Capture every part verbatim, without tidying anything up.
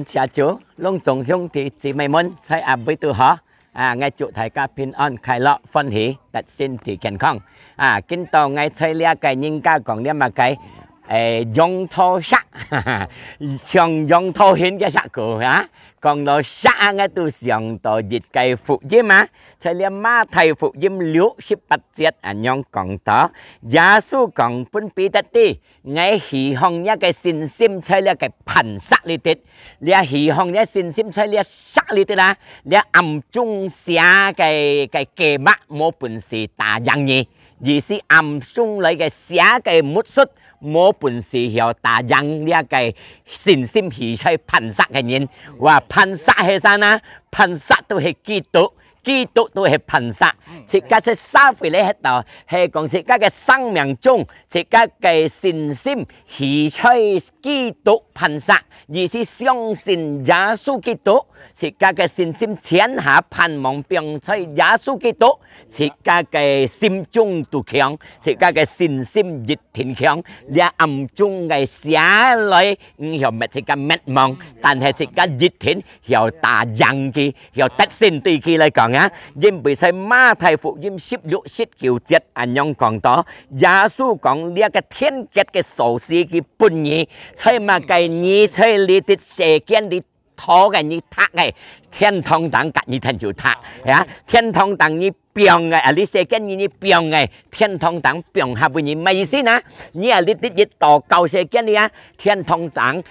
謝主，攏總兄弟姊妹們，在阿位都好。啊，𠊎祝大家平安、快樂、歡喜、得勝、健康。啊，今到𠊎在這个人家講這麼个，誒，楊桃石，像楊桃形个石鼓啊。講到石啊，𠊎都想到一个福音啊。在這馬太福音六十八節恁樣講到，耶穌講分彼得知， 𠊎希望若个信心在這个磐石裡底，這希望這信心在這石裡底啦，這暗中寫个个計畫無本事打贏你，意思暗中來个寫个魔術無本事曉打贏這个信心起在磐石个人。哇，磐石係啥呢？磐石都係基督， 基督都係磐石。自家在社會裡歇到，係講自家个生命中，自家个信心起在基督磐石，意思相信耶穌基督，自家个信心全下盼望放在耶穌基督，自家个心中都強，自家个信心一定強。這暗中个寫來，毋曉滅自家滅亡，但係自家一定 曉打贏佢，曉得勝對佢來講啊。因為在馬太福音十六、十九節恁樣講到，耶穌講這个天國个鎖匙佢分你，在麼个你在這个世間裡討个你擇个，天堂頂甲你天就擇，呀，天堂頂你放个，啊，這世間裡你放个，天堂頂放下分你，麼意思呢？你啊，你你你禱告世間裡啊，天堂頂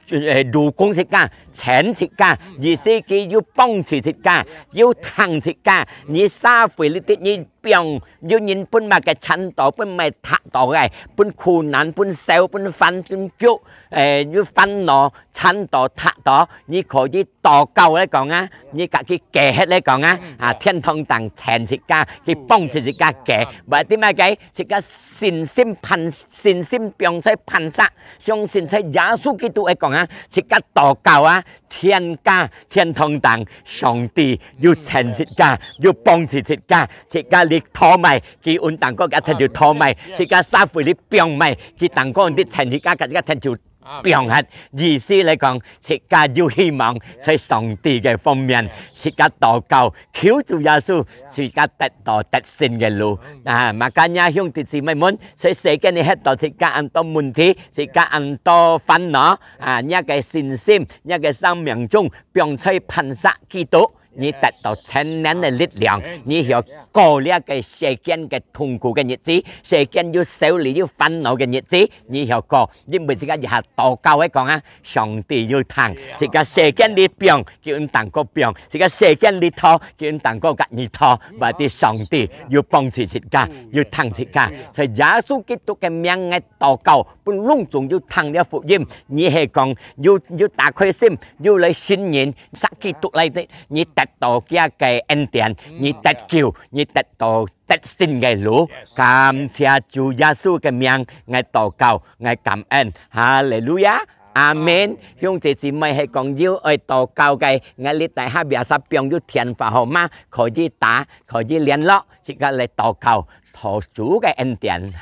誒，老公自家，請自家，意思佢有幫助自家，有疼自家。你社會裡底你放，有人分麼个慘到，分麼个擇到个，分苦難，分愁，分煩，分憂，誒，有煩惱，慘到，擇到，你可以禱告來講啊，你甲佢解決來講啊，啊，天堂頂請自家，佢幫助自家解，或者麼个，自家信心磐，信心放在磐石， 相信在耶穌基督个講啊，自家禱告啊，天家，天堂頂，上帝有請自家，有幫助自家，自家你討麼个，佢有當過个天就討麼个，自家社會裡放麼个，佢當過你請自家，自家天就放下。意思來講，自家有希望在上帝个方面，自家禱告，求主耶穌，自家得到得勝个路。啊，makanya兄弟姊妹們， 在世間裡歇到自家恁多問題，自家恁多煩惱，啊，若个信心，若个生命中，放在磐石基督，你得到全能个力量，你曉過這个世間个痛苦个日子，世間有愁慮、有煩惱个日子，你曉過，因為自家一下禱告个講啊，上帝有聽，自家世間裡放， 佢有當過放，自家世間裡討，佢有當過甲你討，或者上帝有幫助自家，有疼自家。在耶穌基督个名，𠊎禱告，分攏總有聽這福音。你係講有，有打開心，有來信任，殺基督來的，你得到佢个恩典，你得救，你得到得勝个路。感謝主耶穌个名，𠊎禱告，𠊎感恩。哈利路亞！ 阿門。兄弟姊妹係講有愛禱告个，𠊎這底下biasa放有電話號碼，可以打，可以聯絡，自家來禱告，討主个恩典。